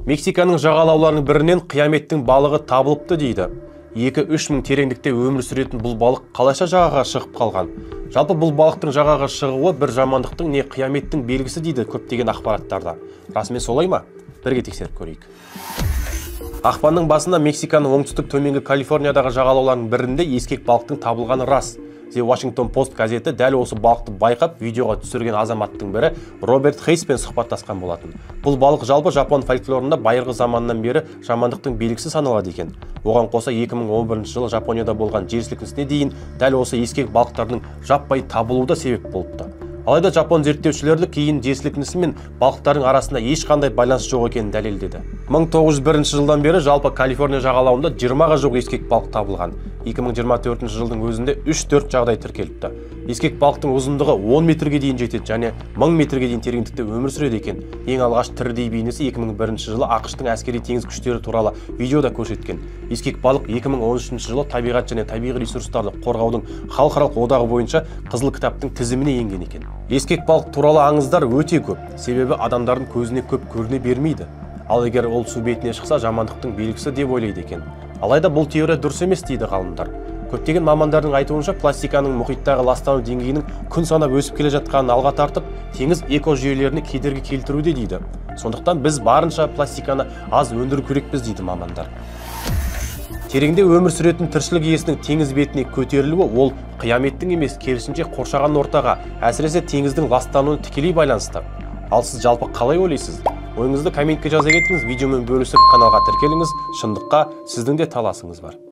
Мексиканың жағалауларының бірінен қияметтің балығы табылыпты дейді. 2-3 мың тереңдікте өмір сүретін бұл балық қалайша жағаға шығып қалған? Жалпы бұл балықтың жағаға шығуы бір жамандықтың не қияметтің белгісі дейді көптеген ақпараттарда. Расымен солай ма? Бірге тексеріп көрейік. Ақпанның басында Мексиканың оңтүстік төменгі Калифорниядағы жағалауларының бірінде ескек балықтың табылғаны рас. The Washington Post газеті дәл осы балықты байқап, видеоға түсірген азаматтың бірі Роберт Хейспен сұхбаттасқан болатын. Бұл балық жалпы жапон фольклорында байырғы заманнан бері жамандықтың белгісі саналады екен. Оған қоса 2011 жылы Жапонияда болған жер сілкінісіне дейін дәл осы ескек балықтардың жаппай табылуы да себеп болыпты. Алайда жапон зерттеушілері кейін жер сілкінісі мен балықтардың арасында ешқандай байланыс жоқ екенін дәлелдеді. 1901 жылдан бері жалпы Калифорния жағалауында 20-ға жуық ескек балық табылған. 2024 жылдың өзінде 3-4 жағдай тіркеліпті. Ескек балықтың ұзындығы 10 метрге дейін жетеді және 1000 метрге дейін тереңдікте өмір сүреді екен. Ең алғаш тірідей бейнесі 2001 жылы АҚШ-тың әскери теңіз күштері туралы видеода көрсеткен. Ескек балық 2013 жылы табиғат және табиғи ресурстарды қорғаудың халықаралық одағы бойынша Қызыл кітаптың тізіміне енген екен. Ескек балық туралы аңыздар өте көп, себебі адамдардың көзіне көп көріне бермейді. Ал егер ол су бетіне шықса, жамандықтың белгісі деп ойлайды екен. Алайда бұл теория дұрыс емес дейді ғалымдар. Көптеген мамандардың айтуынша, пластиканың мұхиттағы ластану деңгейінің күн санап өсіп келе жатқанын алға тартып, теңіз экожүйелеріне кедергі келтіруде дейді. Сондықтан біз барынша пластиканы аз өндіру керекпіз дейді мамандар. Тереңде өмір сүретін тіршілік иесінің теңіз бетіне көтерілуі ол қияметтің емес, керісінше қоршаған ортаға, әсіресе теңіздің ластануына тікелей байланысты. Ал сіз жалпы қалай ойлайсыз? Ойыңызды комментке жаза кетіңіз, видеомен бөлісіп каналға тіркеліңіз. Шындыққа сіздің де таласыңыз бар.